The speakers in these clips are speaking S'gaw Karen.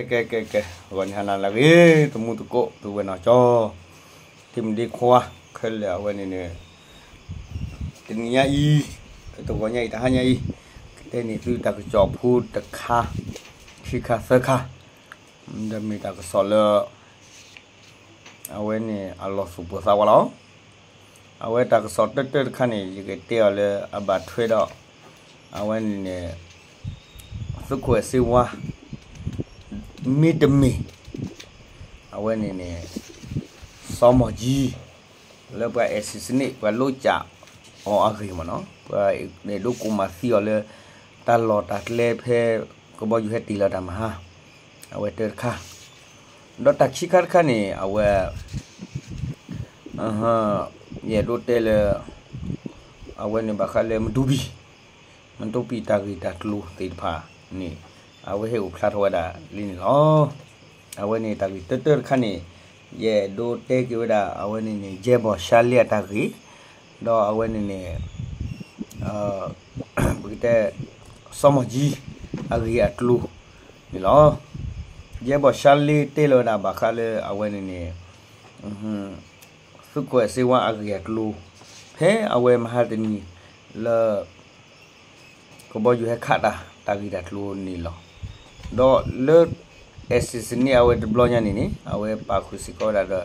ကဲ ကဲ ကဲ ကဲ ဂီၤနံၤဟါနၤလၢအဂ့ၤ တမူသကိး သုဝဲနီၢ်ကၠီ တံၤမုၣ်ဒ့ခွါ ခဲလၢာ်အဝဲန့ၣ်န့ၣ် တနံၤညါအံၤ တဂီၤညါအံၤ တဟါညါအံၤ ကတဲန့ၢ်သုတၢ်ကစီၣ်ဖိတခါ ခံခါသၢခါ ဒီးမ့ၢ်တၢ်ကစီၣ်လၢ အဝဲန့ၣ်အလီၤသူၣ်ပိၢ်သးဝးလီၤ. အဝဲတၢ်ကစီၣ်တၢၢ်တၢၢ်တခါန့ၣ် ယကတဲအီၤလၢအဘၣ်ထွဲဒီး အဝဲန့ၣ်န့ၣ် သုးခိၣ်အဲၣ်စ့ဝါ မ့တမ့ၢ် အဝဲန့ၣ်န့ၣ် စီၤမီၢ်ကၠံ လၢပှၤအဲၣ်စံၣ်စနံး ပှၤလိစၢ်အီၤအဂ့ၢ်မ့ၢ်နီၤ ပှၤအဲၣ်ဒိးကိးမၤသံအီၤလၢ တၢ်လီၢ်တၢ်ကျဲဖဲ ကဘီယူၤဟဲတ့ၢ်လီၤတၢ်မဟါ အဝဲတၢ်တခါ ဒီးတၢ်ခံခါတခါန့ၣ် အဝဲ ယအဲၣ်ဒိးတဲလၢ အဝဲန့ၣ်ဘၣ်ဃးလၢမတူပံ မတူပံတၢ်ဂ့ၢ်တၢ်ကျိၤသ့ၣ်တဖၣ်န့ၣ် အဝဲဟဲအိၣ်ဖျါထီၣ်ဝဲဒၣ်လံန့ၣ်လီၤ. အဝဲန့ၣ်တၢ်ဂ့ၢ်တၢၢ်တၢၢ်တခါန့ၣ် ယအဲၣ်ဒိးတဲက့ၤဝဲဒၣ် အဝဲန့ၣ်န့ၣ် ယဲဘီၣ်ရှါလ့အတၢ်ဂ့ၢ် ဒီးအဝဲန့ၣ်န့ၣ် ပကတဲ စီၤမီၢ်ကၠံ အဂ့ၢ်အကျိၤန့ၣ်လီၤ. ယဲဘီၣ်ရှါလ့တဲလီၤဝဲဒၣ်ဘၣ်ဃးလၢအဝဲန့ၣ်န့ၣ် သုးခိၣ်အဲၣ်စ့ဝါအဂ့ၢ်အကျိၤ ဖဲအဝဲမဟါတနံၤလၢ ကဘီယူၤဟဲခးတၢ် တၢ်ဂ့ၢ်တၢ်ကျိၤန့ၣ်လီၤ. ဒီးလၢ အဲၣ်စံၣ်စနံး အဝဲတဘျီညါန့ၣ်န့ၣ် အဝဲပာ်ဃုာ်စ့ၢ်ကီးဝဲဒၣ်ဒီး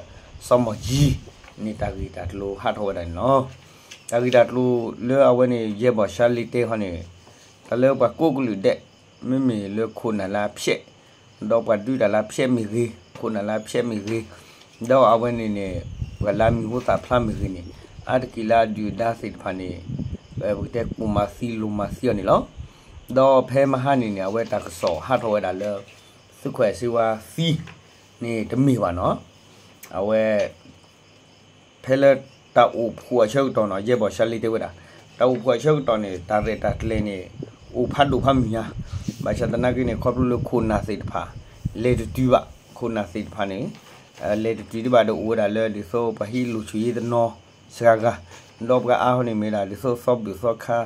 စီၤမီၢ်ကၠံန့ၣ် တၢ်ဂ့ၢ်တၢ်ကျိၤဟးထီၣ်ဝဲဒၣ်န့ၣ်လီၤ. တၢ်ဂ့ၢ်တၢ်ကျိၤလၢအဝဲန့ၣ် ယဲဘီၣ်ရှါလ့တဲဟီန့ၣ် တၢ်လၢပှၤကိးကလုာ်ဒဲး မ့မ့ၢ်လၢခိၣ်နၢ်လၢအဖျဲး ဒီးပှၤဒုးတၢ်လၢအဖျဲးမ့ၢ်ဂ့ၤ ခိၣ်နၢ်လၢအဖျဲးမ့ၢ်ဂ့ၤ ဒီးအဝဲန့ၣ်န့ၣ် ပှၤလၢအမံၤဟူသၣ်ဖျါမ့ၢ်ဂ့ၤန့ၣ် အါတက့ၢ်လၢအဒုၣ်အဒါသ့ၣ်တဖၣ်န့ၣ် ပကတဲကူၣ်မၤသံလိၣ်မၤသံအီၤန့ၣ်လီၤ. ဒီးဖဲမဟါန့ၣ်န့ၣ် အဝဲတၢ်ကစီၣ်ဟးထီၣ်ဝဲဒၣ်လၢ သုးခိၣ်အဲၣ်စ့ဝါသံန့ၣ်တမ့ၢ်ဘၣ်နီၤ အဝဲ ဖဲလၢတၢ်အိၣ်ဖှိၣ်အဆၢကတီၢ်နီၤ ယဲဘီၣ်ရှါလ့တဲဝဲဒၣ် တၢ်အိၣ်ဖှိၣ်အဆၢကတီၢ်န့ၣ် တၢ်ရဲၣ်တၢ်ကျဲၤန့ၣ် အိၣ်ဖးဒိၣ်ဖးမုၢ်ညါ ဘၣ်ဆၣ်သနာ်က့န့ၣ် ခီဖျိလၢခိၣ်နၢ်သ့ၣ်တဖၣ် လဲၤတတုၤဘၣ် ခိၣ်နၢ်သ့ၣ်တဖၣ်န့ၣ် လဲၤတတုၤဒံးဘၣ်ဒီးအိၣ်ဝဲဒၣ်လၢ ဒ်သိးပှၤဟံးလူၤဆူၣ်ယ့တနီၤစှၤဂၤ ဒီးပှၤအါဟီန့ၣ်မ့ၢ်ဒၣ် ဒ်သိးသီဘျုးသီခါ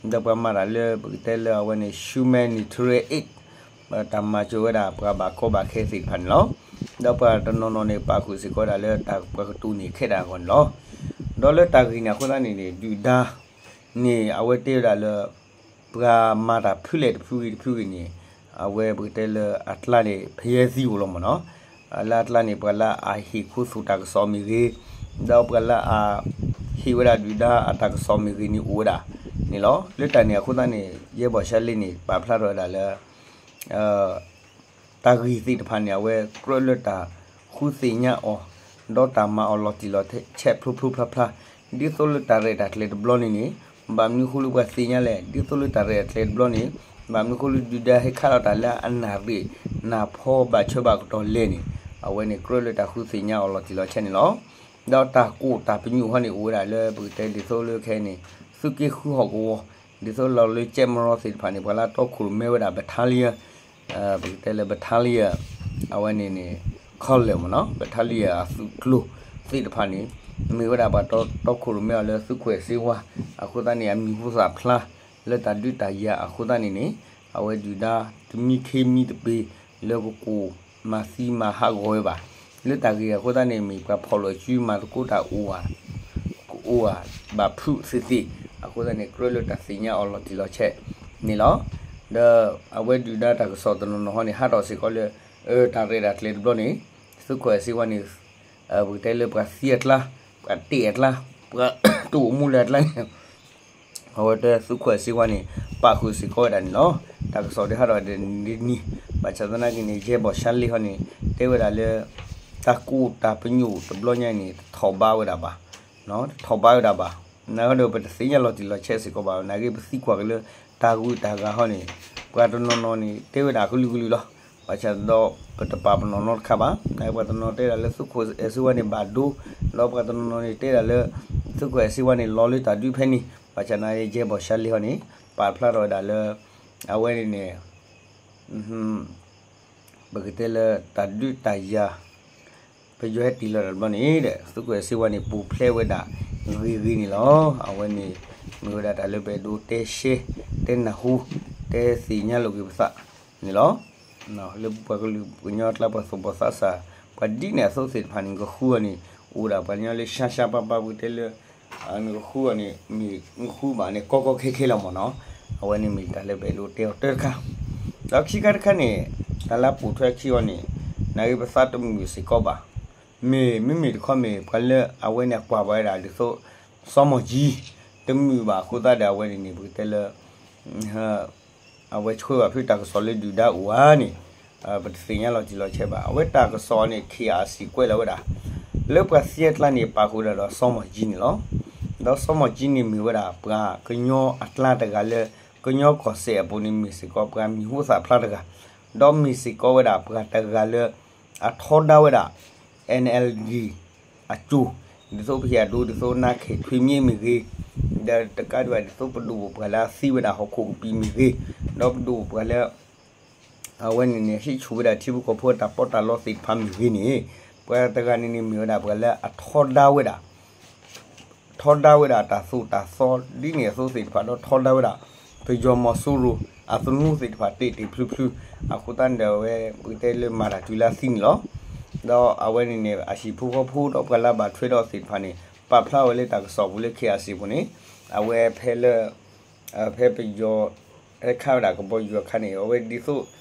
ဒီးပှၤမၤတၢ်လၢပကတဲလၢအဝဲန့ၣ် humanitarian aid တၢ်မၤစၢၤဝဲဒၣ်ပှၤဘၣ်ကီဘၣ်ခဲသ့ၣ်တဖၣ်န့ၣ်လီၤ. ဒီးပှၤတနီၤနီၤန့ၣ် ပာ်ဃုာ်စ့ၢ်ကီးဝဲဒၣ်လၢတၢ်ပှၤကတိၤန့ၢ်ခဲတၢ်အဂီၢ်န့ၣ်လီၤ. ဒီးလၢတၢ်ဂ့ၢ်န့ၣ်အဃိသတးန့ၣ်န့ၣ် ဒုၣ်ဒါန့ၣ် အဝဲတဲဝဲဒၣ်လၢ ပှၤမၤတၢ်ဖုလဲၣ်တဖုဂ့ၤတဖုဂ့ၤန့ၣ် အဝဲပကတဲလၢအကျါန့ၣ် ဖယဲၢ်သံအိၣ်လီၤမ့ၢ်နီၤ လၢအကျါန့ၣ် ပှၤလၢအဟ့ၣ်ခိသိၣ်တၢ်ကစီၣ်မ့ၢ်ဂ့ၤ, ဒီးပှၤလၢအဟ့ၣ်ဝဲဒၣ်ဒုၣ်ဒါအတၢ်ကစီၣ်မ့ၢ်ဂ့ၤန့ၣ်အိၣ်ဝဲဒၣ်န့ၣ်လီၤ. လၢတၢ်န့ၣ်အဃိသတးန့ၣ် ယဲဘီၣ်ရှါလ့န့ၣ် ပာ်ဖျါထီၣ်ဝဲဒၣ်လၢ တၢ်ဂ့ၢ်သ့ၣ်တဖၣ်န့ၣ် အဝဲကြၢးလၢတၢ်ဃုသ့ၣ်ညါအီၤ, ဒီးတၢ်မၤအီၤလီၤတံၢ်လီၤဆဲးဖျိဖျိဖျါဖျါ, ဒ်သိးလၢတၢ်ရဲၣ်တၢ်ကျဲၤတဘျီန့ၣ်န့ၣ် ဘၣ်မနုၤဃိလၢပှၤသ့ၣ်ညါလဲၣ်, ဒ်သိးလၢတၢ်ရဲၣ်တၢ်ကျဲၤတဘျီန့ၣ် ဘၣ်မနုၤဃိလၢဒုၣ်ဒါဟဲခးလီၤတၢ်လၢအနၢ်ရ့ၣ်နၢ်ဖီဘၣ်ဆၢဘၣ်ကတီၢ်လဲၣ်န့ၣ် အဝဲန့ၣ်ကြၢးလၢတၢ်ဃုသ့ၣ်ညါအီၤလီၤတံၢ်လီၤဆဲးန့ၣ်လီၤ. ဒီးတၢ်ကိၢ်တၢ်ပညိၣ်ဟီန့ၣ် အိၣ်ဝဲဒၣ်လၢပကတဲဒ်သိးလၢခဲအံၤန့ၣ် သုးက့ဃုဟီၣ်ကဝီၤ ဒ်သိးလီၤလၢကၠဲးမရီသ့ၣ်တဖၣ်န့ၣ် ပှၤလၢတီခိၣ်ရိၣ်မဲဝဲဒၣ် battalion ပကတဲလၢ battalion အဝဲန့ၣ်န့ၣ် column မ့ၢ်နီၤ battalion အသုးကျိၤသ့ၣ်တဖၣ်န့ၣ် မ့ၢ်ဝဲဒၣ်ပှၤတီခိၣ်ရိၣ်မဲအီၤလၢသုးခိၣ်အဲၣ်စ့ဝါ အဃိသတးန့ၣ် အမံၤဟူသၣ်ဖျါလၢတၢ်ဒုးတၢ်ယၤအဃိသတးန့ၣ်န့ၣ် အဝဲဒုၣ်ဒါတမံခ့မံတပ့ၤလၢကကိၢ်မၤသံမၤဟးဂီၤဝဲဘၣ်. လၢတၢ်ဂ့ၢ်အဃိသတးန့ၣ် မ့ၢ်ပှၤဖီၣ်လိာ်စုမၤသကိးတၢ်အိၣ်ဧါ ကအိၣ်ဧါ ဘၣ်ဖုးသ့ၣ်သ့ၣ် အဃိသတးန့ၣ် ကြၢးလၢတၢ်သ့ၣ်ညါအီၤလီၤတံၢ်လီၤဆဲးန့ၣ်လီၤ. ဒီးအဝဲဒုၣ်ဒါတၢ်ကစီၣ်တနီၤနီၤဟီန့ၣ် ဟးထီၣ်စ့ၢ်ကီးလၢ တၢ်ရဲၣ်တၢ်ကျဲၤတဘျီန့ၣ် သုးခိၣ်အဲၣ်စ့ဝါန့ၣ် ပကတဲလၢပှၤသံအကျါ, ပှၤတ့ၢ်အကျါ, ပှၤတအိၣ်မူလၢအကျါန့ၣ် အဝဲတဲသုးခိၣ်အဲၣ်စ့ဝါန့ၣ် ပာ်ဃုာ်စ့ၢ်ကီးဝဲဒၣ်န့ၣ်လီၤ. တၢ်ကစီၣ်ဒ်ဟးထီၣ်ဒ်န့ၣ် ဘၣ်ဆၣ်သနာ်က့န့ၣ် ယဲဘီၣ်ရှါလ့ဟီန့ၣ် တဲဝဲဒၣ်လၢ တၢ်ကိၢ်တၢ်ပညိၣ်တဘျီညါန့ၣ် တထီၣ်ဘးဝဲဒၣ်ဘၣ်, တထီၣ်ဘးဝဲဒၣ်ဘၣ်. နာ်က့ဒီး ပတသ့ၣ်ညါလီၤတံၢ်လီၤဆဲးစ့ၢ်ကီးဘၣ်. နာ်က့ပသံကွၢ်က့ၤလၢ တၢ်ဂုၤတၢ်ဂၤဟီန့ၣ် ပှၤတနီၤနီၤန့ၣ် တဲဝဲဒၣ်ကလုာ်ကလုာ်လီၤ. ဘၣ်ဆၣ်ဒီး ပတပာ်ပနီၣ်နီတခါဘၣ်. နာ်က့ပှၤတနီၤတဲဒၣ်လၢသုးခိၣ်အဲၣ်စ့ဝါန့ၣ်ဘၣ်ဒိ, ဒီးပှၤတနီၤနီၤန့ၣ်တဲဒၣ်လၢ သုးခိၣ်အဲၣ်စ့ဝါန့ၣ် လီၤလၢတၢ်ဒုးဖဲန့ၣ်, ဘၣ်ဆၣ်နာ်က့ယဲဘီၣ်ရှါလ့ဟီန့ၣ် ပာ်ဖျါထီၣ်ဝဲဒၣ်လၢ အဝဲန့ၣ်န့ၣ် ပကတဲလၢတၢ်ဒုးတၢ်ယၤ ပယီၤဟဲတ့ၢ်လီၤတၢ်တဘျီန့ၣ်ဒီး သုးခိၣ်အဲၣ်စ့ဝါန့ၣ် ပူၤဖျဲးဝဲဒၣ်ဂ့ၤဂ့ၤန့ၣ်လီၤ. အဝဲန့ၣ် မ့ၢ်ဝဲဒၣ်တၢ်လၢပအဲၣ်ဒိးတဲရှဲ တဲနၢ်ဟူ တဲသ့ၣ်ညါလိာ်က့ၤပသးန့ၣ်လီၤ. လၢပပှၤကလုာ်ကညီအကျါ ပှၤသူၣ်ဘီၣ်သးစၢ် ပှၤဒ်န့ၣ်အသိးသ့ၣ်တဖၣ်န့ၣ် နကဃုအီၤန့ၣ် အိၣ်ဒၣ်ပှၤကညီလၢ ရှါရှါပၢ်ပၢ် ပကတဲလၢ နကဃုအီၤန့ၣ် မ့ၢ်နဃုဘၣ်န့ၣ် ကီကီခဲခဲလီၤမ့ၢ်နီၤ. အဝဲန့ၣ်မ့ၢ်တၢ်လၢပအဲၣ်ဒိးတဲအီၤတၢ်တခါ, ဒီးခံခါတခါန့ၣ် တၢ်လၢပိာ်ထွဲခံအီၤန့ၣ် နဂ့ၢ်ပသးတမုာ်စ့ၢ်ကီးဘၣ်. မ့ၢ် မ့မ့ၢ်တခီမ့ၢ် ပှၤလၢအဝဲန့ၣ်အကွၢ်ဘၣ်ဝဲဒၣ်ဒ်သိး စီၤမီၢ်ကၠံ တမုာ်ဘၣ်အဃိသတးဒီး အဝဲန့ၣ်န့ၣ် ပကတဲလၢ အဝဲဆှၢဘၣ်ဖုတၢ်ကစီၣ်လၢဒုၣ်ဒါအိၣ်ဧါန့ၣ် ပတသ့ၣ်ညါလီၤတံၢ်လီၤဆဲးဘၣ်. အဝဲတၢ်ကစီၣ်န့ၣ် ခ့အစံၣ်ကွဲးလီၤဝဲဒၣ် လၢပှၤသံအကျါန့ၣ် ပာ်ဃုာ်ဒၣ်ဒီးစီၤမီၢ်ကၠံန့ၣ်လီၤ. ဒီးစီၤမီၢ်ကၠံန့ၣ်မ့ၢ်ဝဲဒၣ် ပှၤကညီအကျါတဂၤလၢ ကညီကီၢ်စဲၣ်အပူၤန့ၣ် မ့ၢ်စ့ၢ်ကီးပှၤမံၤဟူသၣ်ဖျါတဂၤ, ဒီးမ့ၢ်စ့ၢ်ကီးဝဲဒၣ်ပှၤတဂၤလၢ အထီဒါဝဲဒၣ် NLD အစိၤ, ဒ်သိးပဟ့ၣ်အဒိ ဒ်သိးနါခ့ၣ်ထွ့မံမ့ၢ်ဂ့ၤ, ဒီးတကးဒံးဘၣ် ဒ်သိးပဒိၣ်ပပှၢ်လၢအသံဝဲဒၣ်ဟီၣ်ခိၣ်ကပံာ်မ့ၢ်ဂ့ၤ, ဒီးပဒိၣ်ပပှၢ်လၢ အဝဲန့ၣ်န့ၣ် ဟ့ၣ်ဆူၣ်ဝဲဒၣ်ထံဖိကီၢ်ဖိအတၢ်ပီးတၢ်လီသ့ၣ်တဖၣ်မ့ၢ်ဂ့ၤန့ၣ်, ပှၤတဂၤန့ၣ်န့ၣ်မ့ၢ်ဝဲဒၣ်ပှၤလၢအထီဒါဝဲဒၣ် ထီဒါဝဲဒၣ်တၢ်သိၣ်တၢ်သီ ဒ်န့ၣ်အသိးသ့ၣ်တဖၣ် ဒီးထီဒါဝဲဒၣ် ပယီၤမီၤစိရိၤ အသနူသ့ၣ်တဖၣ်တ့ၢ်တ့ၢ်ဖျုဖျု အဃိသတးန့ၣ်ဒီး အဝဲပကတဲလၢမၤတၢ်တုၤလၢအသံန့ၣ်လီၤ. ဒီးအဝဲန့ၣ်န့ၣ် အဟံၣ်ဖိဃီဖိဒီးပှၤလၢအဘၣ်ထွဲဒီးသ့ၣ်တဖၣ်န့ၣ် ပာ်ဖျါဝဲလၢတၢ်ကစီၣ်ပူၤလၢ ခ့အစံၣ် ပူၤန့ၣ် အဝဲဖဲလၢ ဖဲပယီၤ ဟဲခးဝဲဒၣ်ကဘီယူၤအခါန့ၣ် အဝဲဒ်သိး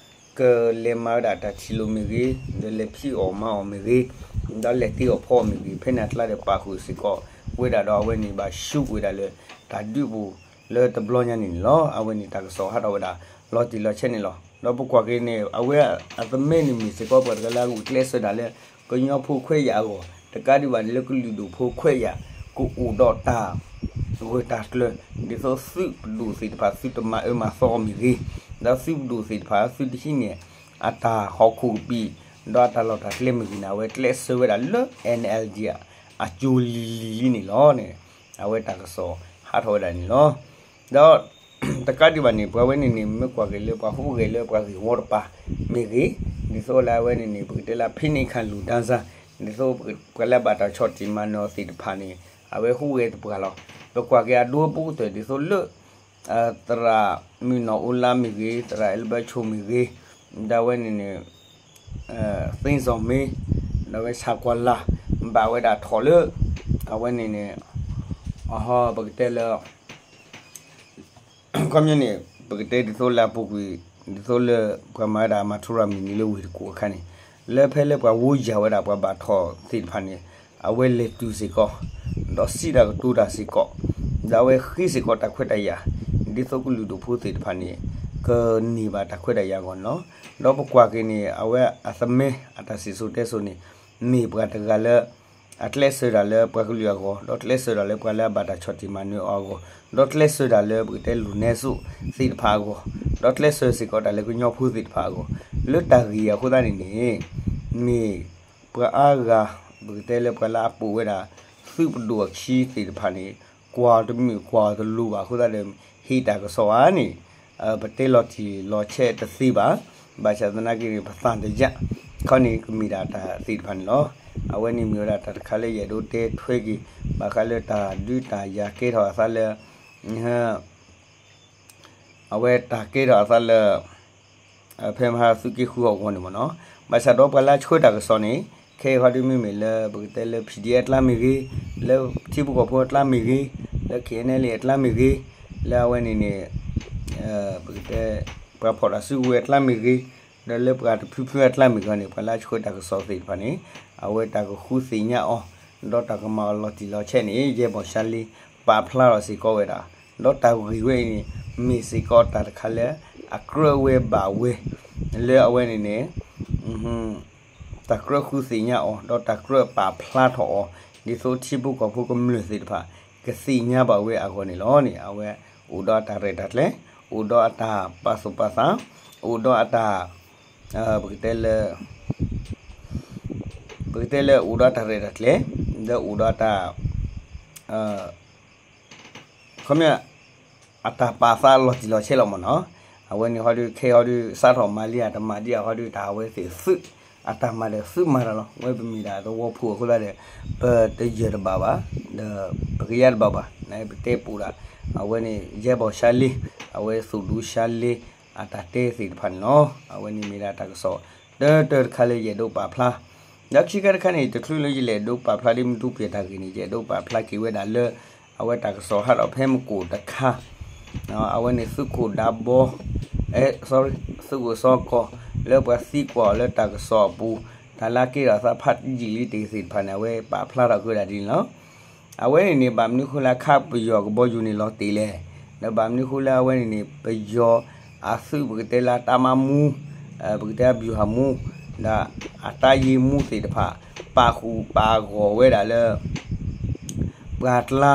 ကလဲၤမၤဝဲဒၣ်တၢ်ထံၣ်လိာ်မ့ၢ်ဂ့ၤ, ဒီးလဲၤဖံးအီၣ်မၤအီၣ်မ့ၢ်ဂ့ၤ, ဒီးလဲၤတ့အီၣ်ဖီအီၣ်မ့ၢ်ဂ့ၤ, ဖဲန့ၣ်အကျါဒီးပာ်ဃုာ်စ့ၢ်ကီးဝဲဒၣ်ဒီး အဝဲန့ၣ်ဘၣ်ရှုံးကွံာ်ဝဲဒၣ်လၢ တၢ်ဒုးပူၤလၢတဘျီညါန့ၣ်န့ၣ်လီၤ. အဝဲန့ၣ်တၢ်ကစီၣ်ဟးထီၣ်ဝဲဒၣ် လီၤတံၢ်လီၤဆဲးန့ၣ်လီၤ. ဒီးပကွၢ်က့ၤန့ၣ် အဝဲအသမဲန့ၣ်မ့ၢ်စ့ၢ်ကီးပှၤတဂၤလၢအဂုာ်ကျဲးစၢးဒၣ်လၢ ကညီဖိခွဲးယာ်အဂီၢ်, တကးဒံးဘၣ်န့ၣ်လၢကလုာ်ဒူၣ်ဖိခွဲးယာ် ကအိၣ်ဒီးတၢ် ဂၢၢ်တၢ်ကျၢၤ ဒ်သိးသုးပဒိၣ်သ့ၣ်တဖၣ် သုတမၤအၢမၤသီအီၤမ့ၢ်ဂ့ၤ, ဒီးသုးပဒိၣ်သ့ၣ်တဖၣ် သုတဟံးန့ၢ် အတၢ်ဟီၣ်ခိၣ်ကပံာ် ဒီးအတၢ်လီၢ်တၢ်ကျဲမ့ၢ်ဂ့ၤန့ၣ် အဝဲကျဲးစၢးဝဲဒၣ်လၢ NLD အစိၤလံၤလံၤလံန့ၣ်လီၤန့ၣ် အဝဲတၢ်ကစီၣ်ဟးထီၣ်ဝဲဒၣ်န့ၣ်လီၤ. ဒီး တကးဒံးဘၣ်န့ၣ် ပှၤဝဲန့ၣ်န့ၣ် မ့ၢ်ကွၢ်က့ၤလၢပှၤဟူးဂဲၤလၢပှၤဂ့ၢ်ဝီတပၤမ့ၢ်ဂ့ၤ, ဒ်သိးလၢအဝဲန့ၣ်န့ၣ် ပကတဲလၢ ဖံးန့ၢ်ခၣ်လူၢ်တၢ်စၢ်, ဒ်သိးပှၤလၢအဘၣ်တၢ်ဆီၣ်တံၢ်မၤနၢၤအီၤသ့ၣ်တဖၣ်န့ၣ် အဝဲဟူးဂဲၤတပှၤလီၤ. ပကွၢ်က့ၤအဒိအပူၤကတၢၢ် ဒ်သိးလၢ သရၣ်မုၢ်နီၢ်အိလါမ့ၢ်ဂ့ၤ, သရၣ်အဲလဘၢဆိၣ်မ့ၢ်ဂ့ၤ, ဒီးအဝဲန့ၣ်န့ၣ် သ့စီၣ်မ့ၢ် ဒီးဝဲဆၣ်ကွၢ်လၢ် ဘၣ်ဝဲဒၣ်ထီၣ်လၢ အဝဲန့ၣ်န့ၣ် အဟီ ပကတဲလၢ ခီပညီန့ၣ် ပကတဲဒ်သိးလၢအပူၤကွံာ် ဒ်သိးလၢပှၤမၤဝဲဒၣ်မၤထူရၤမုၢ်နံၤလၢဝ့ၢ်တကူၣ်အခါန့ၣ် လၢဖဲလၢပှၤဝိယၢ်ဝဲဒၣ်ပှၤဘၣ်ထီၣ်သ့ၣ်တဖၣ်န့ၣ် အဝဲလဲၤတုၤစ့ၢ်ကီး ဒီးစံးတၢ်ကတိၤတၢ်စ့ၢ်ကီး ဒီးအဝဲဃ့စ့ၢ်ကီးတၢ်ခွဲးတၢ်ယာ် ဒ်သိးကလုာ်ဒူၣ်ဖိသ့ၣ်တဖၣ်န့ၣ် ကန့ၢ်ဘၣ်တၢ်ခွဲးတၢ်ယာ်အဂီၢ်န့ၣ်လီၤ. ဒီးပကွၢ်က့ၤန့ၣ် အဝဲအသမဲအတၢ်စံၣ်စိၤတဲစိၤန့ၣ် မ့ၢ်ပှၤတဂၤလၢ အကျဲးစၢးဒၣ်လၢပှၤကလုာ်အဂီၢ် ဒီးကျဲးစၢးဒၣ်လၢပှၤလၢအဘၣ်တၢ်ဆီၣ်တံၢ်မၤနၢၤအီၤအဂီၢ် ဒီးကျဲးစၢးဒၣ်လၢပကတဲလူၤနဲစိသ့ၣ်တဖၣ်အဂီၢ် ဒီးကျဲးစၢးစ့ၢ်ကီးတၢ်လၢကညီဖိသ့ၣ်တဖၣ်အဂီၢ် လၢတၢ်ဂ့ၢ်အဃိသတးန့ၣ်န့ၣ် မ့ၢ်ပှၤအါဂၤ ပကတဲလၢပှၤလၢအပိာ်ဝဲဒၣ် သုးပဒိၣ်အခံသ့ၣ်တဖၣ်န့ၣ် ကွၢ်တမုာ်ကွၢ်တလိၤဘၣ်အဃိသတးဒီး ဟ့ၣ်တၢ်ကစီၣ်ဧါန့ၣ် ပတဲလီၤတံၢ်လီၤဆဲးတသ့ဘၣ်. ဘၣ်ဆၣ်သနာ်က့န့ၣ် ပသးတယၢ် ခီန့ၣ်ကမ့ၢ်ဒၣ်တၢ်သ့ၣ်တဖၣ်န့ၣ်လီၤ. အဝဲန့ၣ်မ့ၢ်ဝဲဒၣ်တၢ်တခါလၢယအဲၣ်ဒိးတဲထွဲက့ၤ ဘၣ်ဃးလၢတၢ်ဒုးတၢ်ယၤကဲထီၣ်အသးလၢ အဝဲတၢ်ကဲထီၣ်အသးလၢ ဖဲမဟါသုးက့ဃုအဂီၢ်န့ၣ်မ့ၢ်နီၤ. ဘၣ်ဆၣ်ဒီးပှၤလၢအဆှၢတၢ်ကစီၣ်န့ၣ် ခဲအံၤဟီဒုမ့မ့ၢ်လၢ ပကတဲလၢ PDF အကျါမ့ၢ်ဂ့ၤ, လၢထံဖိကီၢ်ဖိအကျါမ့ၢ်ဂ့ၤ, လၢ KNLA အကျါမ့ၢ်ဂ့ၤ, လၢအဝဲန့ၣ်န့ၣ် ပကတဲ ပှၤဖီၣ်တၢ်စုကဝဲၤအကျါမ့ၢ်ဂ့ၤ, ဒီးလၢပှၤတဖုဖုအကျါမ့ၢ်ဂ့ၤန့ၣ် ပှၤလၢအဆှၢတၢ်ကစီၣ်သ့ၣ်တဖၣ်န့ၣ် အဝဲတၢ်ကဃုသ့ၣ်ညါအီၤ ဒီးတၢ်ကမၤအီၤလီၤတံၢ်လီၤဆဲးန့ၣ် ယဲၢ်ဘီၣ်ရှါလ့ ပာ်ဖျါထီၣ်စ့ၢ်ကီးဝဲဒၣ် ဒီးတၢ်ဂ့ၢ်ဝဲအံၤန့ၣ် မ့ၢ်စ့ၢ်ကီးတၢ်တခါလၢ အကြၢးဝဲဘၣ်ဝဲ လၢအဝဲန့ၣ်န့ၣ် တၢ်ကြၢးဃုသ့ၣ်ညါအီၤ ဒီးတၢ်ကြၢးပာ်ဖျါထီၣ်အီၤ ဒ်သိးထံဖိကီၢ်ဖိကမျၢၢ်သ့ၣ်တဖၣ် ကသ့ၣ်ညါဘၣ်ဝဲအဂီၢ်န့ၣ်လီၤန့ၣ် အဝဲအိၣ်ဒီးအတၢ်ရဲၣ်တၢ်ကျဲၤ အိၣ်ဒီးအတၢ်ပာ်သူၣ်ပာ်သး အိၣ်ဒီးအတၢ် ပကတဲလၢ ပကတဲလၢအိၣ်ဒီးအတၢ်ရဲၣ်တၢ်ကျဲၤ ဒီးအိၣ်ဒီးအတၢ် ခီပညီ အတၢ်ပာ်သးလီၤတံၢ်လီၤဆဲးလီၤမ့ၢ်နီၤ. အဝဲန့ၣ်ဟီဒုး ခဲအံၤဟီဒုး စးထီၣ်မၤလံအတမၤဒံးအဟီဒုး တၢ်အဝဲသ့ၣ်သုး အတၢ်မၤဒီးသုးမၤတၢ်လီၤ. ဝဲပမ့ၢ်ဒၣ်သဝီဖိအဃိသတးဒီး ပတယၢၢ်တဘၣ်ဘၣ် ဒီးပကယါတဘၣ်ဘၣ် ပတဲပူၤဒၣ် အဝဲန့ၣ် ယဲၢ်ဘီၣ်ရှါလ့ အဝဲသူၣ်ဒူရှါလ့ အတၢ်တဲသ့ၣ်တဖၣ်န့ၣ်လီၤ. အဝဲန့ၣ်မ့ၢ်ဒၣ်တၢ်ကစီၣ် တၢတၢတခါလၢယအဲၣ်ဒိးပာ်ဖျါ, ဒီးခံခါတခါန့ၣ် တချုးလၢယလဲၤဒိးပာ်ဖျါဒ်မတူပံၢ်တၢ်ဂ့ၢ်န့ၣ် ယအဲၣ်ဒိးပာ်ဖျါက့ၤဝဲဒၣ်လၢ အဝဲတၢ်ကစီၣ်ဟးထီၣ်ဖဲမုၢ်ကိၣ်တခါ အဝဲန့ၣ်သုးခိၣ်ဒးဘီ အဲ သုးခိၣ်စီကီၢ် လၢပှၤသံကွၢ်အီၤလၢတၢ်ကစီၣ်အပူၤ တၢ်လၢကဲထီၣ်သးဖးယံာ်လံတ့ၢ်သ့ၣ်တဖၣ်န့ၣ် အဝဲပာ်ဖျါထီၣ်က့ၤဝဲဒၣ်ဒ်န့ၣ်လီၤ. အဝဲန့ၣ်န့ၣ် ဘၣ်မနုၤဃိလၢအခါပယီၤကဘီယူၤန့ၣ်လီၤတ့ၢ်လဲၣ်, ဒီးဘၣ်မနုၤဃိလၢအဝဲန့ၣ်န့ၣ် ပယီၤအသုးပကတဲလၢတၢ်မၤမူ ပကတဲဗျူဟာမှူး ဒီးအတၢ်ယ့မူသ့ၣ်တဖၣ် ပာ်ဃုာ်ပာ်ဂီၢ်ဝဲဒၣ်လၢ ပှၤကျါ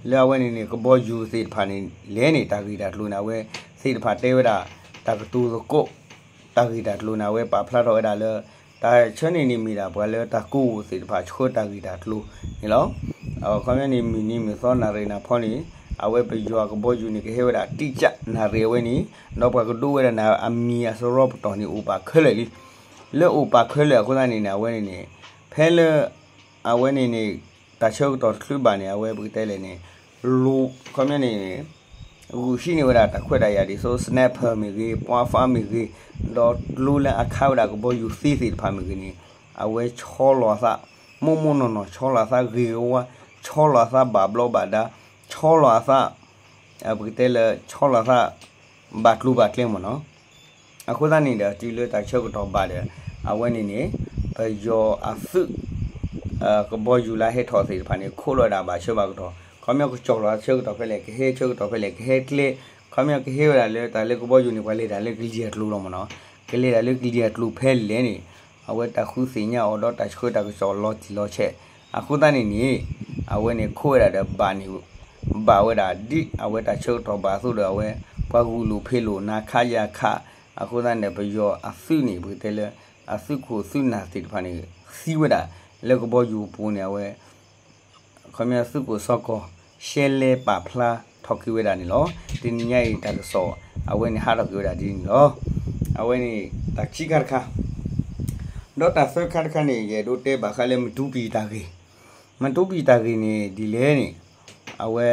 လၢအဝဲန့ၣ်န့ၣ် ကဘီယူၤသ့ၣ်တဖၣ်န့ၣ် လဲၤန့ၣ် တၢ်ဂ့ၢ်တၢ်ကျိၤန့ၣ် အဝဲသ့ၣ်တဖၣ်တဲဝဲဒၣ် တၢ်ကတိၤသကိး တၢ်ဂ့ၢ်တၢ်ကျိၤန့ၣ် အဝဲပာ်ဖျါထီၣ်ဝဲဒၣ်လၢ တၢ်ဆၢန့ၣ်န့ၣ်မ့ၢ်ဒၣ်ပှၤလၢတၢ်ကိးသ့ၣ်တဖၣ်ဆှၢတၢ်ဂ့ၢ်တၢ်ကျိၤန့ၣ်လီၤ. အခီပညီန့ၣ် မုၢ်နံၤမုၢ်သီနၣ်ရံၣ်နၢ်ဖီန့ၣ် အဝဲပယီၤအကဘီယူၤန့ၣ် ကဟဲဝဲဒၣ်တိကၠးနၣ်ရံၣ်အဝဲန့ၣ် ဒီးပှၤကဒိဝဲဒၣ်န့ၣ် အမံၤအစရီပတီၢ်န့ၣ် အိၣ်ပာ်ခဲလၢာ်လံ. လၢအိၣ်ပာ်ခဲလၢာ်အဃိသတးန့ၣ်န့ၣ် အဝဲန့ၣ်န့ၣ် ဖဲလၢ အဝဲန့ၣ်န့ၣ် တၢ်ဆၢကတီၢ်တချုးဘၣ်န့ၣ် အဝဲပကတဲလဲၣ်န့ၣ် လိၣ် အခီပညီန့ၣ် ဂုာ်ဟံးန့ၢ်ဝဲဒၣ်တၢ်ခွဲးတၢ်ယာ်ဒ်သိး sniper မ့ၢ်ဂ့ၤ, ပှၤဖးမ့ၢ်ဂ့ၤ, ဒီးကျိလၢအခးဝဲဒၣ်ကဘီယူၤသ့သ့ၣ်တဖၣ်မ့ၢ်ဂ့ၤန့ၣ် အဝဲဆီလီၤအသး မိၢ်မိၢ်နီၢ်နီၢ် ဆီလီၤအသးဂ့ၤဂ့ၤဝါဝါ, ဆီလီၤအသးဘၣ်ဘျီးဘၣ်ဒါ, ဆီလီၤအသး ပကတဲလၢ ဆီလီၤအသး ဘၣ်ကျိၤဘၣ်ကျဲမ့ၢ်နီၤ. အဃိသတးန့ၣ်ဒီး တုၤလၢတၢ်ဆၢကတီၢ်ဘၣ်ဒီး အဝဲန့ၣ်န့ၣ် ပယီၤအသုး ကဘီယူၤလၢဟဲထီၣ်သ့ၣ်တဖၣ်န့ၣ် ခိးလီၤဝဲဒၣ်ဘၣ်ဆၢဘၣ်ကတီၢ်, ခီပညီကကၠီၣ်လီၤဆၢကတီၢ်ဖဲလဲၣ်, ကဟဲဆၢကတီၢ်ဖဲလဲၣ်, ကဟဲကျဲ, ခီပညီကဟဲဝဲဒၣ်လၢတၢ်လၢကဘီယူၤန့ၣ် ပှၤလဲၤတၢ်လၢကလံၤအကျိၤလီၤမ့ၢ်နီၤ. ကလဲၤတၢ်လၢကလံၤအကျိၤဖဲလဲၣ်န့ၣ် အဝဲတၢ်ဃုသ့ၣ်ညါအီၤဒီးတၢ်ဆှၢတၢ်ကစီၣ်လီၤတံၢ်လီၤဆဲး, အဃိသတးန့ၣ်န့ၣ် အဝဲန့ၣ်ခိးဝဲဒၣ်ဒီးဘၣ်န့ၣ် ဘၣ်ဝဲဒၣ်ဒ်အဝဲတၢ်ဆၢကတီၢ်ဘၣ်အသိးဒီး အဝဲ ပှၤဂုာ်လိာ်ဖံးလိာ် နါခါယါခါ, အဃိသတးန့ၣ် ပယီၤအသုးန့ၣ် ပကတဲလၢ အသုးခိၣ်သုးနၢ်သ့ၣ်တဖၣ်န့ၣ် သံဝဲဒၣ် လၢကဘီယူၤအပူၤန့ၣ် အဝဲ ခီပညီသုးခိၣ်စီကီၢ် ရှဲလဲပာ်ဖျါထီၣ်က့ၤဝဲဒၣ်န့ၣ်လီၤ. တနံၤညါအံၤတၢ်ကစီၣ် အဝဲန့ၣ်ဟးထီၣ်က့ၤဝဲဒၣ်ဒ်န့ၣ်လီၤ. အဝဲန့ၣ်တၢ်ခံခါတခါ ဒီးတၢ်သၢခါတခါန့ၣ် ယအဲၣ်ဒိးတဲဘၣ်ဃးလၢမတူပံၢ်တၢ်ဂ့ၢ်, မတူပံၢ်တၢ်ဂ့ၢ်န့ၣ်ဒ်လဲၣ်န့ၣ် အဝဲ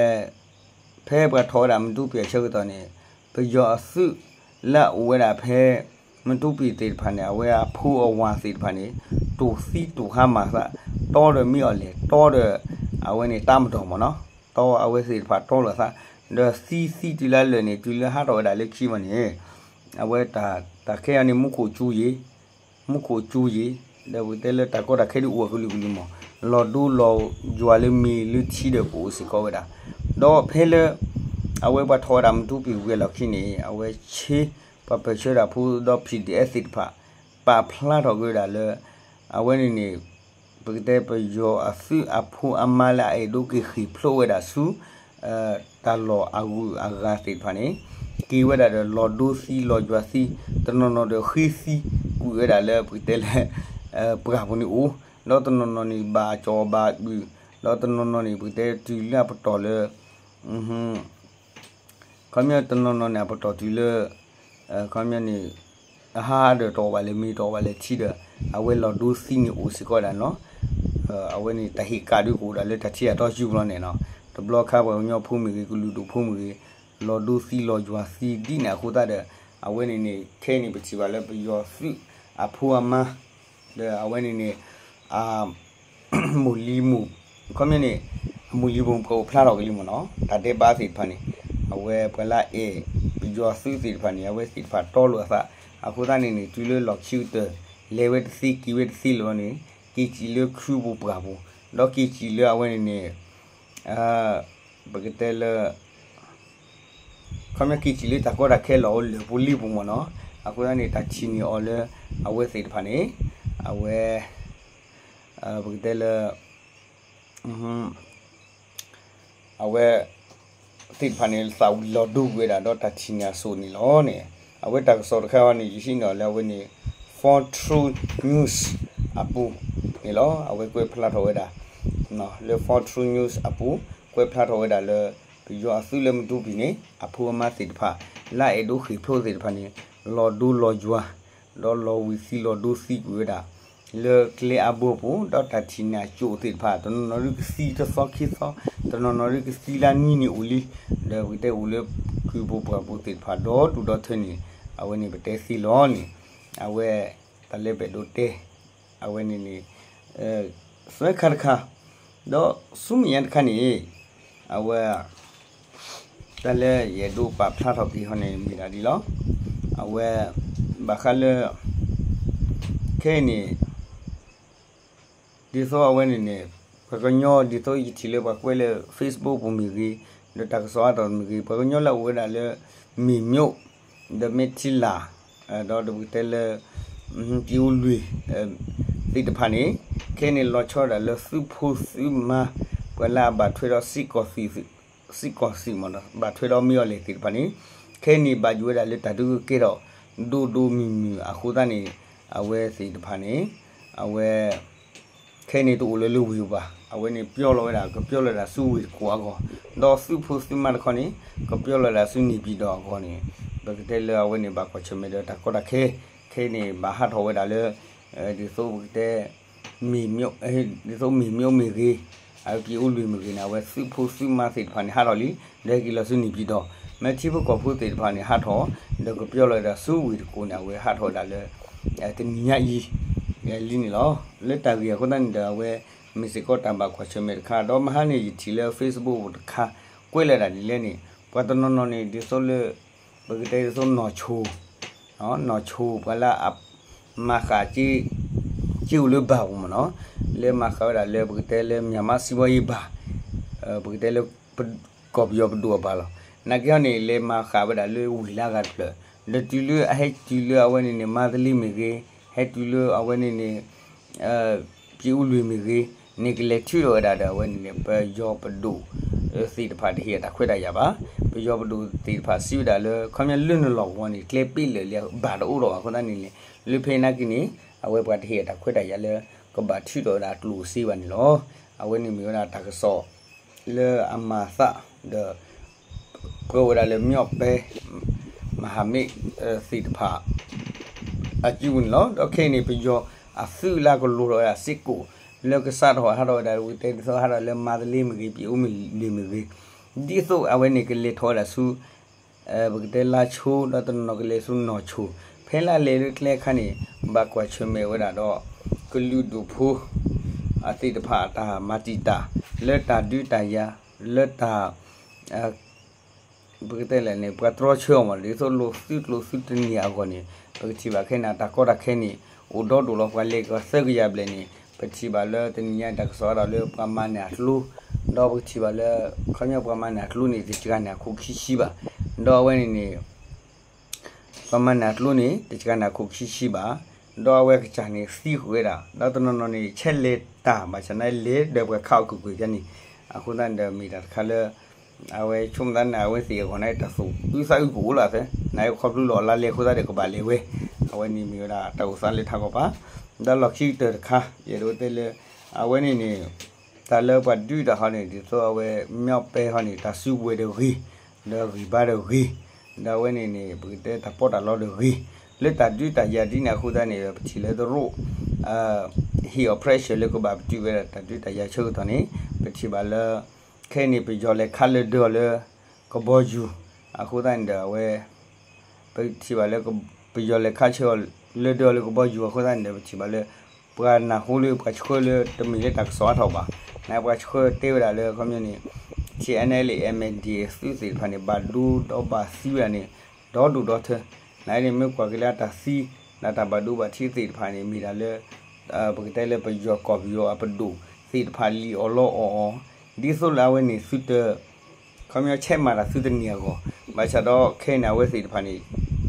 ဖဲပှၤထီၣ်ဝဲဒၣ်မတူပံၢ်အဆၢကတီၢ်န့ၣ် ပယီၤအသုးလၢအအိၣ်ဝဲဒၣ်ဖဲ မတူပံၢ်သ့ၣ်တဖၣ်န့ၣ် အဝဲအဖိအဝၤသ့ၣ်တဖၣ်န့ၣ် တိၢ်သံတိၢ်ဟါမၢ်သး တီဒီးမ့ၢ်အီၤလဲၣ် တီဒီး အဝဲန့ၣ်တၢ်မတီၢ်မ့ၢ်နီၤ, တီအဝဲသ့ၣ်တဖၣ်တီလိာ်သး ဒီးသံသံတုၤလၢလၢာ်န့ၣ် တုၤလၢဟးထီၣ်ဝဲဒၣ်လၢခံမီၤန့ၣ် အဝဲတၢ်ခဲအံၤန့ၣ် မူခိၣ်ကၠူယံၤ မူခိၣ်ကၠူယံၤ ဒီးပကတဲလၢတၢ်ကီတၢ်ခဲဒ်အိၣ်အကလုာ်ကလုာ်မီၤ လီၤဒိလီၤယွၤလၢမ့ၢ်လၢထံဒီးကအိၣ်စ့ၢ်ကီးဝဲဒၣ်, ဒီးဖဲလၢ အဝဲပှၤထီၣ်ဝဲဒၣ်မတူပံၢ်ဝံၤအလီၢ်ခံန့ၣ် အဝဲဆ့ ပှၤပၢၢ်ဆၢတၢ်ဖိဒီး PDF သ့ၣ်တဖၣ် ပာ်ဖျါထီၣ်က့ၤဝဲဒၣ်လၢ အဝဲန့ၣ်န့ၣ် ပကတဲပယီၤအသုးအဖိအမါလၢအအဲၣ်ဒိးက့ၤဃ့ၢ်ဖျိးဝဲဒၣ်ဆူ တၢ်လီၢ်အဂုၤအဂၤသ့ၣ်တဖၣ်န့ၣ် က့ၤဝဲဒၣ်ဒီးလီၤဒိသံလီၤယွၤသံ တနီၤနီၤဒီးဃ့သံ ကွံာ်ဝဲဒၣ်လၢပကတဲလၢ ပှၢ်ပူၤန့ၣ်အိၣ်, ဒီးတနီၤနီၤန့ၣ်ဘၣ်ကၠီၣ်ဘၣ်ကုာ်, ဒီးတနီၤနီၤန့ၣ် ပကတဲတုၤလၢအပတီၢ်လၢ ခီပညီတနီၤနီၤန့ၣ် အပတီၢ်တုၤလၢ ခီပညီန့ၣ် အဟးဒီးတအိၣ်ဘၣ်လၢၤမ့ၤတအိၣ်ဘၣ်လၢၤထံဒီး အဝဲလီၤဒိသံန့ၣ်အိၣ်စ့ၢ်ကီးဝဲဒၣ်န့ၣ်လီၤ. အဝဲန့ၣ်တၢ်ဟ့ၣ်ကၣ်ဒုးကအိၣ်ဒၣ်လၢတၢ်ထံအတီယူၢ်ဘျီန့ၣ်လီၤ. တဘျီခါပှၤကညီဖိမ့ၢ်ဂ့ၤ ကလုာ်ဒူၣ်ဖိမ့ၢ်ဂ့ၤ လီၤဒိသံလီၤယွၤသံဒ်န့ၣ်အဃိသတးဒီး အဝဲန့ၣ်န့ၣ် ခဲအံၤန့ၣ် ပထံၣ်ဘၣ်လၢပယီၤသုးအဖိအမါ ဒီးအဝဲန့ၣ်န့ၣ် အ မိၢ်လံၤမိၢ် ခီပညီန့ၣ် အမိၢ်လံၤမိၢ်ပှၢ်အိၣ်ဖျါထီၣ်က့ၤလံမ့ၢ်နီၤ တၢ်ဒဲးဘးသ့ၣ်တဖၣ်န့ၣ် အဝဲပှၤလၢအအဲၣ်ပယီၤသုးသ့ၣ်တဖၣ်န့ၣ် အဝဲသ့ၣ်တဖၣ်တီလိာ်အသး အဃိသတးန့ၣ်န့ၣ် တုၤလၢလီၢ်ခံကတၢၢ် လဲၤဝဲတသ့က့ၤဝဲတသ့လၢၤဘျီန့ၣ် က့ၤစံးလၢခုပူၤပှၢ်ပူၤ ဒီးက့ၤစံးလၢအဝဲန့ၣ်န့ၣ် ပကတဲလၢ ခီပညီက့ၤစံးလၢတၢ်ကီတၢ်ခဲလီၤအိၣ်လၢၢ်ပူၤလံပူၤမ့ၢ်နီၤ အဃိသတးန့ၣ် တၢ်ထံၣ်န့ၢ်အီၤလၢ အဝဲသ့ၣ်တဖၣ်န့ၣ် အဝဲ ပကတဲလၢ အဝဲသ့ၣ်တဖၣ်န့ၣ် သးဝံၤလီၤဒိကွံာ်ဝဲဒၣ်ဒီးတၢ်ထံၣ်န့ၢ်အစိၣ်န့ၣ်လီၤန့ၣ် အဝဲတၢ်ကစီၣ်တခါဝဲန့ၣ် ယဟံးန့ၢ်အီၤလၢအဝဲန့ၣ် Four True News အပူၤန့ၣ်လီၤ အဝဲကွဲးဖျါထီၣ်ဝဲဒၣ် လၢ Four True News အပူၤ ကွဲးဖျါထီၣ်ဝဲဒၣ်လၢ ပယီၤအသုးလၢမတူပံၤန့ၣ် အဖိအမါသ့ၣ်တဖၣ် လၢအအဲၣ်ဒိးဃ့ၢ်ဖျိးသ့ၣ်တဖၣ်န့ၣ် လီၤဒိလီၤယွၤ ဒီးလီၤဝံၤသံလီၤဒိသံကွံာ်ဝဲဒၣ် လၢကျဲအါဘိအပူၤ ဒီးတၢ်ထံၣ်န့ၢ်အစိၣ်သ့ၣ်တဖၣ် တနီၤနီၤဒုးကသံတသီခံသီ တနီၤနီၤဒုးကသံလၢနွံနံၣ်အိၣ်လံ ဒီးပကတဲအိၣ်လၢ ကုၢ်ပူၤပှၢ်ပူၤသ့ၣ်တဖၣ် ဒီဒူၣ်ဒီထၢန့ၣ် အဝဲန့ၣ်ပတဲသ့လီၤန့ၣ်, အဝဲ တၢ်လၢပအဲၣ်ဒိးတဲ အဝဲန့ၣ်န့ၣ် သၢခါတခါ, ဒီးဆူမဲာ်ညါတခါန့ၣ် အဝဲ တၢ်လၢယအဲၣ်ဒိးပာ်ဖျါထီၣ်က့ၤဟီန့ၣ် မ့ၢ်ဒၣ်ဒ်လီၤ. အဝဲ ဘၣ်ဃးလၢ ခဲအံၤန့ၣ် ဒ်သိးအဝဲန့ၣ်န့ၣ် ပှၤကညီဒ်သိးယထံၣ်လၢပှၤကွဲးလၢ Facebook ပူၤမ့ၢ်ဂ့ၤ, ဒီးတၢ်ကစီၣ်အါထီၣ်မ့ၢ်ဂ့ၤ, ပှၤကညီလၢအအိၣ်ဝဲဒၣ်လၢ မ့ၢ်မျိး, ဒီးမဲထံလၢ်, ဒီးပကတဲလၢ က့အိလွံၢ် သ့ၣ်တဖၣ်န့ၣ် ခဲအံၤန့ၣ် လီၤဆီဒၣ်တၢ်လၢသုဖိသုမါ ပှၤလၢအဘၣ်ထွဲဒီး စ့ၢ်ကီးသုးမ့ၢ်ဒီး ဘၣ်ထွဲဒီးမ့ၢ်အီၤလဲၣ်သ့ၣ်တဖၣ်န့ၣ် ခဲအံၤန့ၣ် ဘၣ်ယိၣ်ဝဲဒၣ်လၢတၢ်ဒုးကဲထီၣ် ဒိၣ်ဒိၣ်မုၢ်မုၢ်အဃိသတးန့ၣ် အဝဲသ့ၣ်တဖၣ်န့ၣ် အဝဲ ခဲအံၤန့ၣ်တအိၣ်လၢလၢဝ့ၢ်ဘၣ်, အဝဲန့ၣ်ပျီလီၤဝဲဒၣ် ကပျီလီၤဝဲဒၣ်ဆူဝ့ၢ်တကူၣ်အဂီၢ်, ဒီးသုဖိသုမါတခီန့ၣ် ကပျီလီၤဝဲဒၣ်ဆူန့ၣ်ပၠံၣ်တီၣ်အဂီၢ်န့ၣ် ပကတဲလၢအဝဲန့ၣ် ဘၣ်ကွၢ်ဆၢၣ်မဲာ်ဒီးတၢ်ကီတၢ်ခဲ, ခဲအံၤန့ၣ် ဘၣ်ဟးထီၣ်ဝဲဒၣ်လၢ ဒ်သိးပကတဲ မ့ၢ် ဒ်သိးမ့ၢ်မျိးမ့ၢ်ဂ့ၤ, အက့အိလွံၢ်မ့ၢ်ဂ့ၤန့ၣ် အဝဲသုးဖိသုးမါသ့ၣ်တဖၣ်န့ၣ် ဟးထီၣ်လံ, ဒီးဟဲက့ၤလီၤဆူန့ၣ်ပၠံၣ်တီၣ်, မ့ၢ်ထံဖိကီၢ်ဖိသ့ၣ်တဖၣ်န့ၣ် ဟးထီၣ် ဒီးကပျီလီၤဝဲဒၣ်ဆူဝ့ၢ်တကူၣ်န့ၣ် အဝဲဟးထီၣ်ဝဲဒၣ်လၢ တနံၤညါအံၤ လံန့ၣ်လီၤ. လၢတၢ်ဂ့ၢ်အဃိသတးန့ၣ်ဒီး အဝဲမ့ၢ်စ့ၢ်ကီးတၢ်ဘၣ်ကွၢ်ဆၢၣ်မဲာ်တခါ, ဒီးမဟါန့ၣ် ယထံၣ်လၢ Facebook တခါ ကွဲးလီၤဒၣ်ဒ်လဲၣ်န့ၣ် ပှၤတနီၤနီၤန့ၣ် ဒ်သိးလၢ ပကတဲဒ်သိးနီၢ်ဆိ နီၢ်ဆိ ပှၤလၢအ မၤဃာ် က့အိၣ်လၢဘၣ်ပူၤမ့ၢ်နီၤ, လၢမၤဃာ်ဝဲဒၣ်လၢပကတဲလၢ မြန်မာ့စီးပွားရေးဘဏ်, ပကတဲလၢ ကီၢ်ပယီၤပဒိၣ်အဘၣ်လီၤ. နာ်က့ဟီန့ၣ် လဲၤမၤဃာ်ဝဲဒၣ်လၢဝ့ၢ်လၢအဂၤတဖျၢၣ်, ဒီးတုၤလၢအဟဲတုၤလၢအဝဲန့ၣ်န့ၣ် မန္တလေးမ့ၢ်ဂ့ၤ, ဟဲတုၤလၢအဝဲန့ၣ်န့ၣ် က့အိလွံၢ်မ့ၢ်ဂ့ၤန့ၣ် ကလဲၤထုးထီၣ်ဝဲဒၣ်ဒီးအဝဲန့ၣ်န့ၣ် ပယီၤပဒိၣ်သ့ၣ်တဖၣ်တဟ့ၣ်အတၢ်ခွဲးတၢ်ယာ်ဘၣ်. ပယီၤပဒိၣ်သ့ၣ်တဖၣ်စံးဝဲဒၣ်လၢ ခီပညီလၢနလီၢ်ကဝီၤန့ၣ် ကျဲပ့လၢာ်လံ ဘၣ်တအိၣ်ထီၣ်ဘၣ်အဃိသတးန့ၣ်န့ၣ် လၢဖဲနာ်က့န့ၣ် အဝဲပှၤတဟ့ၣ်အတၢ်ခွဲးတၢ်ယာ်လၢ ကဘၣ်ထုးထီၣ်ဝဲဒၣ်အကျိၣ်စ့ဘၣ်န့ၣ်လီၤ. အဝဲန့ၣ်မ့ၢ်ဝဲဒၣ်တၢ်ကစီၣ် လၢအမၤသး ဒီး ပှဲၤဝဲဒၣ်လၢ မြောက်ပိုင်းမဟာမိတ် သ့ၣ်တဖၣ် အစုပူၤန့ၣ်လီၤ. ဒီးခဲအံၤန့ၣ် ပယီၤအသုးလၢကလိၤထီၣ်ဝဲဒၣ်စ့ၢ်ကီး လၢကစးထီၣ်ဟးထီၣ်ဝဲဒၣ် ပကတဲဒ်သိးဟးထီၣ်လၢမန္တလေးမ့ၢ်ဂ့ၤ ပအိမ့ၢ်လွံၢ်မ့ၢ်ဂ့ၤ ဒ်သိးအဝဲန့ၣ်ကလဲၤထီၣ်ဝဲဒၣ်ဆူ ပကတဲလါဆိ ဒီးတနီၤနီၤကလဲၤဆူနီၢ်ဆိ ဖဲလၢလဲၤလၢကျဲအခါန့ၣ် ဘၣ်ကွၢ်ဆၢၣ်မဲာ်ဝဲဒၣ်ဒီး ကလုာ်ဒူၣ်ဖိ အသ့ၣ်တဖၣ်အတၢ်မၤတံာ်တာ် လၢတၢ်ဒုးတၢ်ယၤ လၢတၢ် ပကတဲလဲၣ်န့ၣ် ပှၤတြီဆၢအီၤမး ဒ်သိးလိာ်သုးကျိၤသုးတနံၤအဂီၢ်န့ၣ် ပကထံၣ်ဘၣ်ခဲန့ၣ် တၢ်ကီတၢ်ခဲန့ၣ် အိၣ်ဒီဒိၣ်လီၤ. ပှၤလဲၤကသၢကယၤဘျဲၣ်န့ၣ် ပထံၣ်ဘၣ်လၢတနံၤညါတၢ်ကစီၣ်ဒီးလၢပှၤမၤန့ၢ်အကျိ ဒီးပကထံၣ်ဘၣ်လၢ ခီပညီပှၤမၤန့ၢ်အကျိန့ၣ် တစှၤန့ၢ်အခိၣ်ခံဆံဘၣ်. ဒီးအဝဲန့ၣ်န့ၣ် ပှၤမၤန့ၢ်အကျိန့ၣ် တစှၤန့ၢ်အခိၣ်ခံဆံဘၣ်. ဒီးအဝဲကစၢ်န့ၣ်သံဃုာ်ဝဲဒၣ် ဒီးတနီၤနီၤန့ၣ် ဆဲးလဲၤတၢ်ဘၣ်ဆၣ်န့ၣ် လဲၤဒီးပှၤခးအီၣ်ကွ့ၢ်ကွ့ၢ်ဖဲန့ၣ် အဃိသတးန့ၣ်ဒီးမ့ၢ်တၢ်တခါလၢ အဝဲဆိကမိၣ်သးန့ၣ် အဝဲသ့ၣ်အဂီၢ်န့ၣ် တၢ်သူၣ်အုးသးအုးကအိၣ်လီၤသ့ နခီဖျိလၢအီၤလါလဲအဃိသတးဒီးကဘၣ်လဲၤဝဲ အဝဲန့ၣ်မ့ၢ်ဝဲဒၣ်တၢ်အိၣ်သးလၢထးကီၢ်ပၤ ဒီးလီၢ်ခံကတၢၢ်တခါ ယအဲၣ်ဒိးတဲလၢ အဝဲန့ၣ်န့ၣ် တၢ်လၢပှၤဒုးတၢ်ဟီန့ၣ် ဒ်သိးအဝဲ မြောက်ပိုင်းဟီန့ၣ် တၢ်စုကဝဲၤဒီးဂ့ၤ ဒီးဂံၢ်ဘါဒီးဂ့ၤ ဒီးအဝဲန့ၣ်န့ၣ် ပကတဲတၢ်ပီးတၢ်လီဒီးဂ့ၤ လၢတၢ်ဒုးတၢ်ယၤဒ်န့ၣ်အဃိသတးန့ၣ် ပထံၣ်လၢတရူး ဟ့ၣ်အီၤ pressure လၢကဘၣ်ပတုာ်ဝဲဒၣ်တၢ်ဒုးတၢ်ယၤဆၢကတီၢ်န့ၣ် ပထံၣ်ဘၣ်လၢ ခဲအံၤန့ၣ် ပယီၤလဲၤခးလၢဒၢအီၤလၢ ကဘီယူၤ အဃိသတးန့ၣ်ဒီးအဝဲ ပထံၣ်ဘၣ်လၢ ပယီၤလဲၤခးဆၢအီၤလၢဒၢအီၤလၢကဘီယူၤအဃိသတးန့ၣ်ဒီး ပထံၣ်ဘၣ်လၢ ပှၤနၢ်ဟူလၢပှၤဆှၢလၢတမ့ၢ်လၢတၢ်ကစီၣ်အါထီၣ်ဘၣ် နပှၤဆှၢတဲဝဲဒၣ်လၢ ခီပညီန့ၣ် TNLA MNDAA သုးသ့ၣ်တဖၣ်န့ၣ် ဘၣ်ဒိဒီးဘၣ်သံဝဲဒၣ်န့ၣ် ဒီဒိၣ်ဒီထၢ နန့ၣ်မ့ၢ်ကွၢ်က့ၤလၢအတၢ်သံ ဒီးတၢ်ဘၣ်ဒိဘၣ်ထံးသ့ၣ်တဖၣ်န့ၣ် မ့ၢ်ဒၣ်လၢ ပကတဲလၢပယီၤကီၢ်ပယီၤအပဒိၣ်သ့ၣ်တဖၣ်လံၣ်အီၣ်လီအီၣ်အီၤ ဒ်သိးလၢအဝဲန့ၣ်သုတ ခီပညီဆဲးမၤတၢ်သုတန့ၢ်အဂီၢ် ဘၣ်ဆၣ်ဒီးခဲအံၤန့ၣ် အဝဲသ့ၣ်တဖၣ်န့ၣ်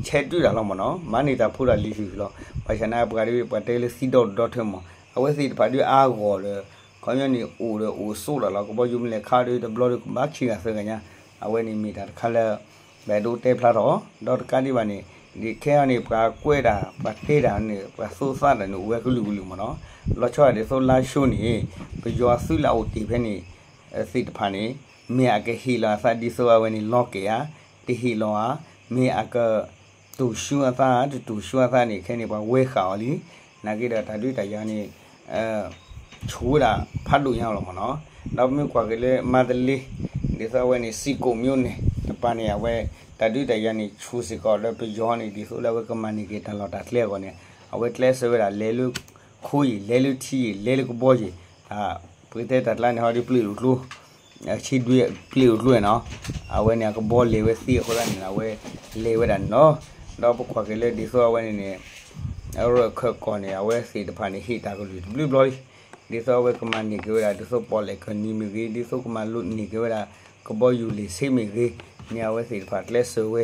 ဆဲးဒုးတၢ်လီၤမ့ၢ်နီၤ မၤန့ၢ်တၢ်ဖိတၢ်လံၤလံၤလီၤ ဘၣ်ဆၣ်န့ၣ် ပှၤတဝဲပှၤတဲလၢသံဒီဒိၣ်ဒီထၢမး အဝဲသ့ၣ်တဖၣ်ဒုးအါဂီၢ်ဒီး ခီပညီန့ၣ် အိၣ်ဒီးအိၣ်ဆိးတၢ်လီၤ ကဘီယူၤမ့ၢ်လဲၤခးဒီးတဘျီဒီးကဘၣ်ခံဂၤသၢဂၤညါ အဝဲန့ၣ်မ့ၢ်တၢ်တခါလၢ ပအဲၣ်ဒိးတဲဖျါထီၣ် ဒီးတကးဒံးဘၣ်န့ၣ် ဒ်ခဲအံၤန့ၣ် ပှၤကွဲးတၢ် ပှၤတဲတၢ်န့ၣ် ပှၤသိသးတၢ်န့ၣ် အိၣ်ဝဲကလုာ်ကလုာ်မ့ၢ်နီၤ လီၤဆီဒ်သိးလါရှိၤန့ၣ် ပယီၤအသုးလၢအအိၣ်တ့ၢ်ဖဲန့ၣ် သ့ၣ်တဖၣ်န့ၣ် မ့ၢ်အကဟ့ၣ်လီၤအသးဒ်သိးအဝဲန့ၣ် လီၤကဲၣ်ဧါ တဟ့ၣ်လီၤဧါ မ့ၢ်အက တိၢ်ဆူအသး တတိၢ်ဆူအသးန့ၣ် ခဲအံၤန့ၣ် ပှၤဝဲဃာ်အီၤလံ နာ်က့ဒီးတၢ်ဒုးတၢ်ယၤန့ၣ် ဆိၣ်ဝဲဒၣ်ဖးဒိၣ်ညါလီၤမ့ၢ်နီၤ ဒီးပမ့ၢ်ကွၢ်က့ၤလၢမန္တလေး ဒ်သိးအဝဲန့ၣ် စံၣ်ကိၣ်မၠိန့ၣ် တ ပှၤန့ၣ် အဝဲ တၢ်ဒုးတၢ်ယၤန့ၣ် ဆူၣ်စ့ၢ်ကီးဒီးပယီၤန့ၣ် ဒ်သိးလၢအဝဲကမၤန့ၢ်က့ၤတၢ်လီၢ်တၢ်ကျဲအဂီၢ်န့ၣ် အဝဲကျဲးစၢးဝဲဒၣ် လဲၤလၢခိယံာ် လဲၤလၢထံယံာ် လဲၤလၢကဘီယံာ် ပကတဲတၢ်ကျါန့ၣ် ဟီဒုးပျ့ၤအိၣ်ကျိ ဆံဒွံပျ့ၤအိၣ်ကျိနီၤ အဝဲန့ၣ် အကဘီလဲၤဝဲသ့အဃိသတးန့ၣ် အဝဲလဲၤဝဲဒၣ်န့ၣ်လီၤ. ဒီးပကွၢ်က့ၤလၢဒ်သိးအဝဲန့ၣ်န့ၣ် အရၢၢ်ခၢၣ်ကီၢ်န့ၣ် အဝဲသ့ၣ်တဖၣ်န့ၣ် ဟ့ၣ်တၢ်ကလုၢ်တဘျုးဘျီလံ ဒ်သိးအဝဲကမၤန့ၢ်က့ၤဝဲဒၣ် ဒ်သိးပီၣ်လဲၣ်ကၢၢ်နံၤမ့ၢ်ဂ့ၤ ဒ်သိးကမၤလိန့ၢ်က့ၤဝဲဒၣ် ကဘီယူၤလ့ၣ်ဆ့မ့ၢ်ဂ့ၤန့ၣ် အဝဲသ့ၣ်တဖၣ်ကျဲးစၢးဝဲ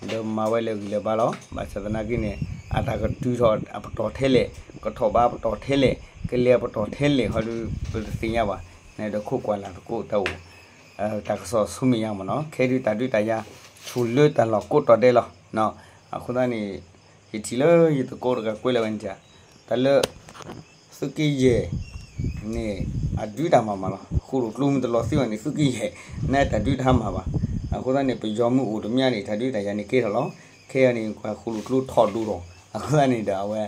ဒီးမၤဝဲလၢဂံၢ်လၢဘါလီၤ. ဘၣ်ဆၣ်သနာ်က့န့ၣ် အတၢ်ကတုၤထီၣ်အပတီၢ်ထဲလဲၣ် ကထီၣ်ဘးအပတီၢ်ထဲလဲၣ် ကလဲၤအပတီၢ်ထဲလဲၣ် ဟီဒုးပတသ့ၣ်ညါဘၣ် နဒီးခိးကွၢ်လၢ်သကိးတၢ်အိၣ် တၢ်ကစီၣ်ဆူမဲာ်ညါမ့ၢ်နီၤ ခဲဒုးတၢ်ဒုးတၢ်ယၤ ဆူၣ်လၢတၢ်လီၢ်ကိးတီၤဒဲးလီၤ. အဃိသတးန့ၣ် ယထံၣ်လၢယသကိးတဂၤကွဲးလၢဝဲန့ၣ် တၢ်လၢ သုးက့ယဲၢ်န့ၣ် အဒုးတၢ်မၤမးလီၤ. ဃိၣ်လိၣ်ကျိမ့ၢ်တလီၤသံဘၣ်န့ၣ် သုးက့ယဲၢ် နတၢ်ဒုးတၢ်မၤဘၣ်. အဃိသတးန့ၣ် ပယီၤမ့ၢ်အိၣ်တမံၤန့ၣ် တၢ်ဒုးတၢ်ယၤန့ၣ်ကဲထီၣ်လီၤ. ခဲအံၤန့ၣ် ပှၤဃိၣ်လိၣ်ကျိထီၣ်ဒိၣ်ထီၣ် အဃိသတးန့ၣ်ဒီးအဝဲ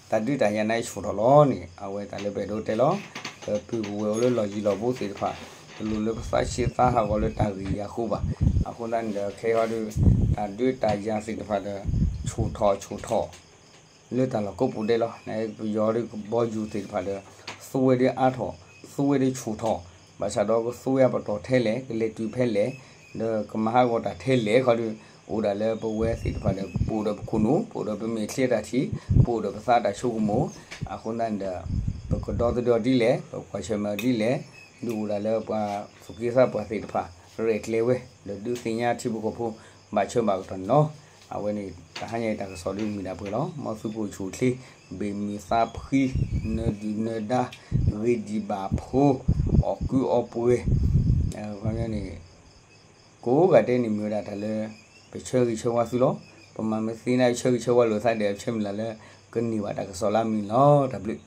တၢ်ဒုးတၢ်ယၤန့ၣ်ဆူၣ်ထီၣ်လီၤန့ၣ် အဝဲတၢ်လၢပအဲၣ်ဒိးတဲလီၤ. ဒီးပုၢ်ဝဲၢ်အိၣ်လၢလီၢ်ယံၤလီၢ်ဘူးသ့ၣ်တဖၣ် တလိၣ်လၢပသးဆံးသးဟးဂီၤလၢတၢ်ဂ့ၢ်ယၤဃိဘၣ်. အဃိသတးန့ၣ်ဒီး ခဲအံၤဟီဒုး တၢ်ဒုးတၢ်ယၤသ့ၣ်တဖၣ်ဒီး ဆူၣ်ထီၣ်ဆူၣ်ထီၣ် လၢတၢ်လီၢ်ကိးပူၤဒဲးလီၤ. နပယီၤဒုးကဘီယူၤသ့ၣ်တဖၣ်ဒီး သူဝဲဒၣ်အါထီၣ် သူဝဲဒၣ်ဆူၣ်ထီၣ် ဘၣ်ဆၣ်ဒီးကသူဝဲအပတီၢ်ထဲလဲၣ် ကလဲၤတုၤဖဲလဲၣ် ဒီးကမၤဟးဂီၤတၢ်ထဲလဲၣ်ခီဒုး အိၣ်ဒၣ်လၢပဝဲသ့ၣ်တဖၣ်ဒီး ပအိၣ်ဒီးပခိၣ်နူာ် ပအိၣ်ဒီးပမဲာ်ချံတၢ်ထံၣ် ပအိၣ်ဒီးပသးတၢ်ဆိကမိၣ် အဃိသတးန့ၣ်ဒီး ပကဒီသဒၢအီၤဒ်လဲၣ် ပကွၢ်ဆၢၣ်မဲာ်အီၤဒ်လဲၣ် ဒုးအိၣ်ဒၣ်လၢပှၤသူၣ်က့သးပှၢ်သ့ၣ်တဖၣ် ရဲၣ်ကျဲၤဝဲ ဒီးဒုးသ့ၣ်ညါထံဖိကီၢ်ဖိ ဘၣ်ဆၢဘၣ်ကတီၢ်န့ၣ်လီၤ. အဝဲန့ၣ် တဟါညါအံၤတၢ်ကစီၣ်ဒုးမ့ၢ်ဒၣ်ပှဲၤလီၤ. မ်သုကအိၣ်ဆူၣ်အိၣ်ချ့ ဘၣ်မုာ်သးဖှံ နၢၤဒုၣ်နၢၤဒါ ဂ့ၤဒံးဘၣ်ဖိ အီၣ်ကုအီပှဲၤ ခီပညီန့ၣ် ကိးဂၤဒဲးန့ၣ်မ့ၢ်ဝဲဒၣ်တၢ်လၢ ပဆၢဂ့ၤဆၢဝါသုလီၤ. ပမၤမ့ၢ်သ့န့ၣ် ဆၢဂ့ၤဆၢဝါလိာ်သးဒီး ပဆၢမုၢ်လၢ်လၢ ကန့ၢ်ဘၣ်တၢ်ကစီၣ်လၢအမုာ်န့ၣ်လီၤ. တၢ်ဘျုး